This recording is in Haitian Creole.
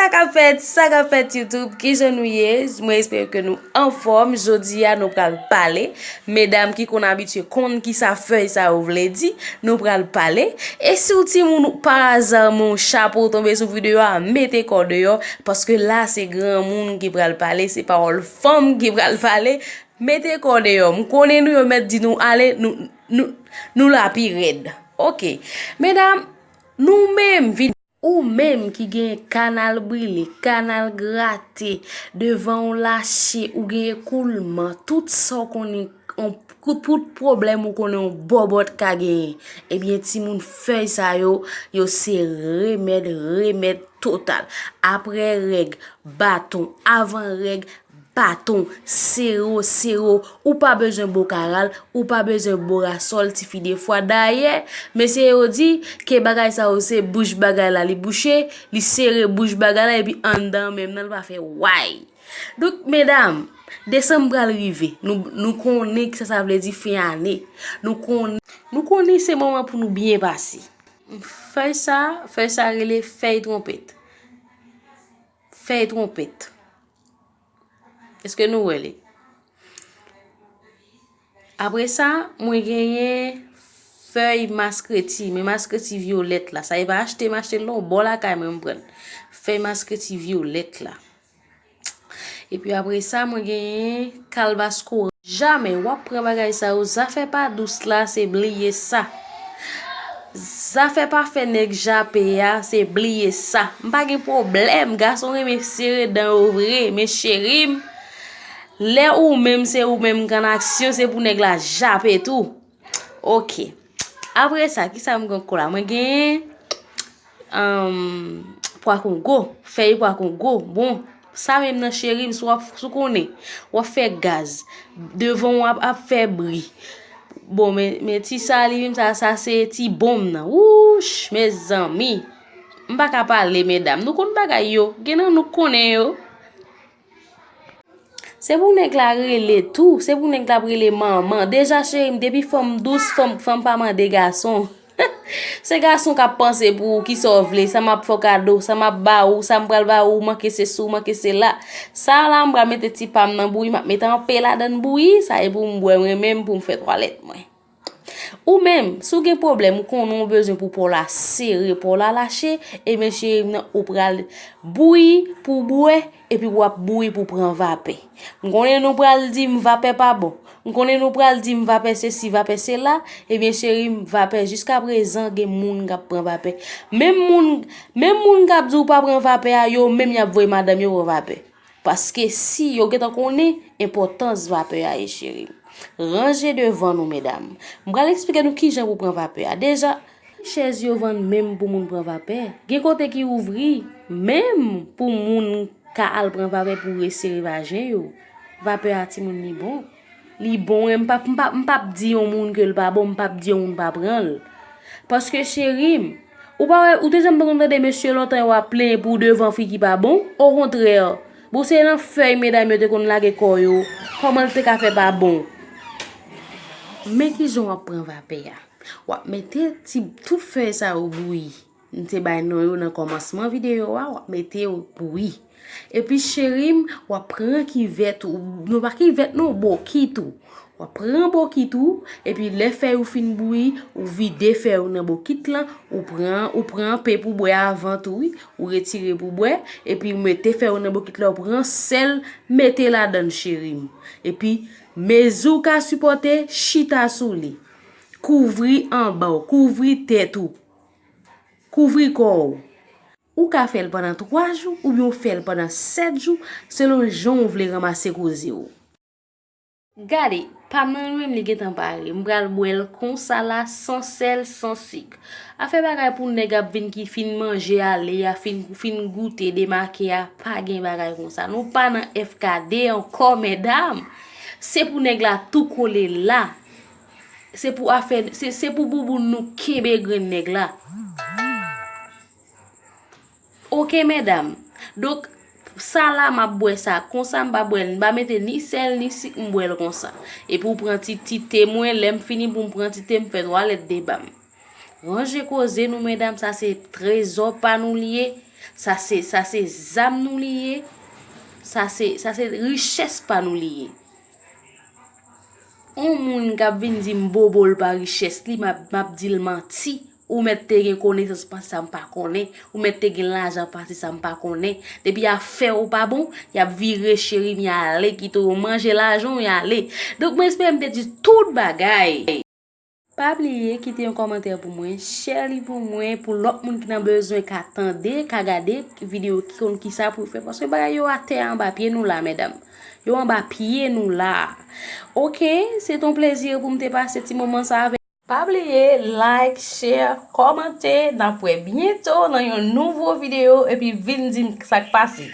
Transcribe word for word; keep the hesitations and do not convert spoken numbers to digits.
Sa k ap fèt, sa k ap fèt YouTube, kijan nou ye? Mwen espere ke nou anfòm. Jodi a nou pral pale. Medam ki konn abitye konn kisa fèy sa yo vle di, nou pral pale. E si w timoun ou pa aza men yon chapo tonbe sou videyo a, mete kò deyò, paske la se granmoun ki pral pale, se pawòl fanm ki pral pale. Mete kò deyò. M konnen nou yo mèt di nou ale, nou, nou, nou la pi rèd. Oke. Medam, nou menm vin. Ou menm ki gen kanal brile, kanal grate, devan w lache, ou gen ekoulman, tout sa w konnen, on, tout, tout pwoblèm ou konnen yon bòbòt ka genyen, ebyen, timoun, fèy sa yo, yo se remèd, remèd total. Apre règ, baton. Avan règ, baton, sero, sero. Ou pa bezwen bo karal, ou pa bezwen bo rasòl, tifi de fwa. Dayè, mesye yo di ke bagay sa yo se bouch bagay la li bouche, li sere bouch bagay la, epi anndan menm nan, li pa fè way. Donk, medam, desanm pral rive. Nou, nou konnen kisa sa vle di fen ane. Nou konnen, nou konnen se moman pou nou byen pase. Fèy sa, fèy sa rele fèy twonpèt. Fèy twonpèt. Èske nou wè li? Apre sa, mwen genyen fèy maskreti, men maskreti vyolèt la. Sa e pa achte m, achte l non, bò lakay mwen m pran l. Fèy maskreti vyolèt la. Epi apre sa, mwen genyen kalbas koral. Jamè w ap pran bagay sa yo. Zafè pa dous la, se bliye sa. Zafè pa fè nèg jape a, se bliye sa. M pa gen pwoblèm, gason renmen sere dan yo vre, men cheri m, lè ou menm, se ou menm k an aksyon, se pou nèg la jape tou. Oke. Apre sa, kisa m gen ankò la? Mwen genyen, um, pwa kongo, fèy pwa kongo. Bon, sa menm nan cheri m, si w ap, si w konnen, w ap fè gaz. Devan w ap, ap fè bri. Bon, men, men ti sa li menm, sa, sa se ti bonm nan. Wouch, mezanmi. M pa ka pale, medam. Nou konn bagay yo. Gen nan nou k konnen yo. Se pou nèg la rele tou, se pou nèg la ap rele manman. Deja, cheri m, depi fanm dous, fanm, fanm pa mande gason. Se gason k ap panse pou ou, kisa w vle, sa m ap fè w kado, sa m ap ba ou, sa m pral ba ou, manke sesi, manke sela. Sa la, m pral mete ti pa m nan bouyi, m ap mete anpe ladann bouyi, sa e pou m bwè mwen menm, pou m fè twalèt mwen. Ou menm, si w gen pwoblèm, ou konnen w bezwen pou po w la sere, po w la lache, ebyen cheri m nan, ou pral bouyi pou w bwè, epi w ap bouyi pou w pran vapè. M konnen nou pral di m vapè pa bon. M konnen nou pral di m vapè sesi, vapè sela, ebyen cheri m, vapè jiskaprezan gen moun k ap pran vapè. Menm moun, menm moun k ap di w pa pran vapè a, yo menm y ap voye madanm yo pran vapè. Paske si yo gentan konnen enpòtans vapè a ye, cheri m. Ranje devan nou, medam. M pral eksplike nou kijan pou pran vapè a. Deja, chèz yo vann menm pou moun pran vapè. Gen kote ki ouvri menm pou moun ka al pran vapè pou resere vajen yo. Vapè a, timoun, li bon. Li bon, wi, m p ap, m p ap, m p ap di yon moun ke l pa bon, m p ap di yon moun pa pran l. Paske, cheri m, ou pa wè, ou te janm konn tande mesye lontan yo ap plenyen pou devan fi ki pa bon? Okontrè, bon, se nan fèy medam yo te konn lage kò yo. Kòman l te ka fè pa bon? Men kijan w ap pran vapè a. W ap mete ti, tout fèy sa yo bouyi. M te bay non yo nan kòmansman videyo a, w ap mete yo bouyi. Epi cheri m, w ap pran kivèt ou, non pa kivèt non, bokit ou. W ap pran bokit ou, epi lè fèy ou fin bouyi, ou vide fèy ou nan bokit lan, ou pran, ou pran anpe pou bwè avan tou, wi. Ou retire pou bwè, epi ou mete fèy ou nan bokit la, ou pran sèl, mete ladann, cheri m. Epi, mezi w ka sipòte, chita sou li. Kouvri anba w, kouvri tèt ou. Kouvri kò w. Ou ka fè l pandan twa jou oubyen w fè l pandan sèt jou, selon jan w vle ranmase koze w. Gade, pa m nan li menm li gentan pare. M pral bwè l konsa la, san sèl, san sik. Afè bagay pou nèg ap vin ki fin manje ale a, fin, fin goute, demake a, pa gen bagay konsa. Nou pa nan F K D ankò, medam. Se pou nèg la tou kole la. Se pou afè, se, se pou bouboun nou kenbe grenn nèg la. Oke, medam. Donk, sa la, m ap bwè sa konsa, m pa bwè l, m pa mete ni sèl, ni sik, m bwè l konsa. Epi w pran ti, ti te mwen, lè m fini pou m pran ti te, m fè twalèt deba m. Ranje koze nou, medam, sa se trezò pa nou li ye. Sa se, sa se zam nou li ye. Sa se, sa se richès pa nou li ye. On moun k ap vin di m bobo l pa richès li, m ap, m ap di l manti. Ou mèt te gen konesans pase sa m pa konnen. Ou mèt te gen lajan pase sa m pa konnen. Depi afè w pa bon, y ap vire cheri m y ale, kite w manje lajan w y ale. Donk, mwen espere m te di tout bagay. Pa bliye kite yon kòmantè pou mwen, share li pou mwen, pou lòt moun ki nan bezwen ka tande, ka gade videyo ki konn kisa pou yo fè. Paske bagay yo atè anba pye nou la, medam. Yo anba pye nou la. Oke, se t on plezi pou m te pase ti moman sa avèk. Pa bliye like, share, kòmante. N ap wè byento nan yon nouvo videyo epi vin di m sa k pase.